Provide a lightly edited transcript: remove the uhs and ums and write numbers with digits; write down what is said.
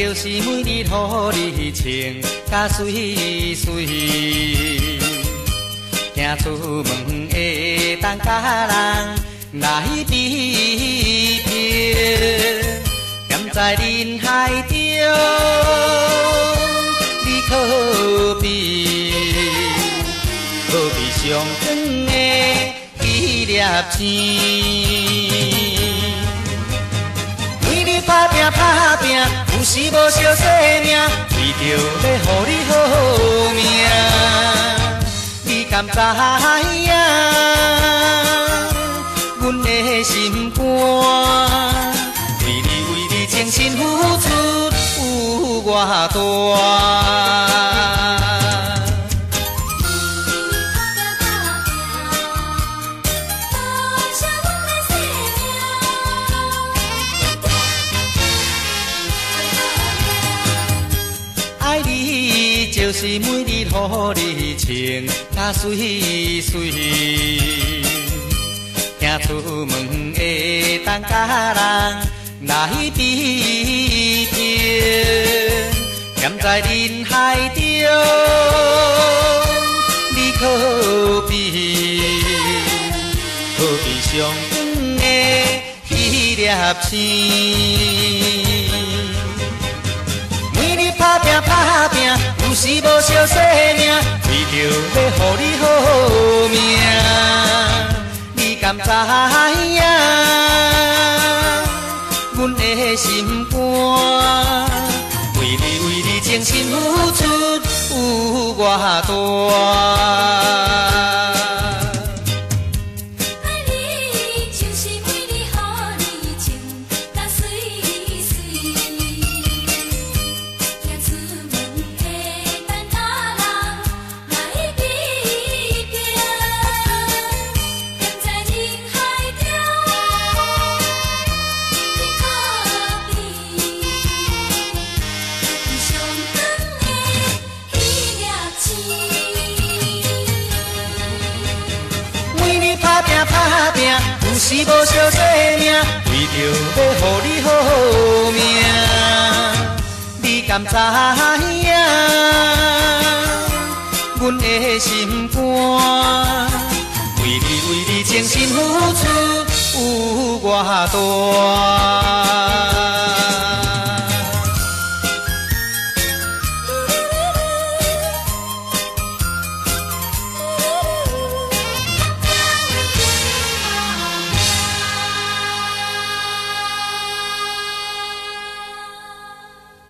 就是每日予你穿甲媠媠，行出門會當佮人來比拼，踮在人海中，你可比可比上懸的彼粒星。每日拍拼拍拼，有時無相性命，為著欲予你好命，你敢知影？阮的心肝，為你為你情深付出有偌大。拍拼拍拼，惜阮的性命。愛你就是每日予你穿甲媠媠，行出門會當佮人來比拼，踮在人海中，你可比可比上懸的彼粒星。每日拍拼拍拼，有時無相性命，為著欲予你好命，你敢知影？阮的心肝，為你為你情深付出有偌大。愛你就是每日予你穿甲媠媠，行出門會當佮人來比拼，踮在人海中，你可比可比上懸的彼粒星。每日拍拼拍拼，有時無相性命，為著欲予你好命，你敢知影？阮的心肝，為你為你情深付出有偌大。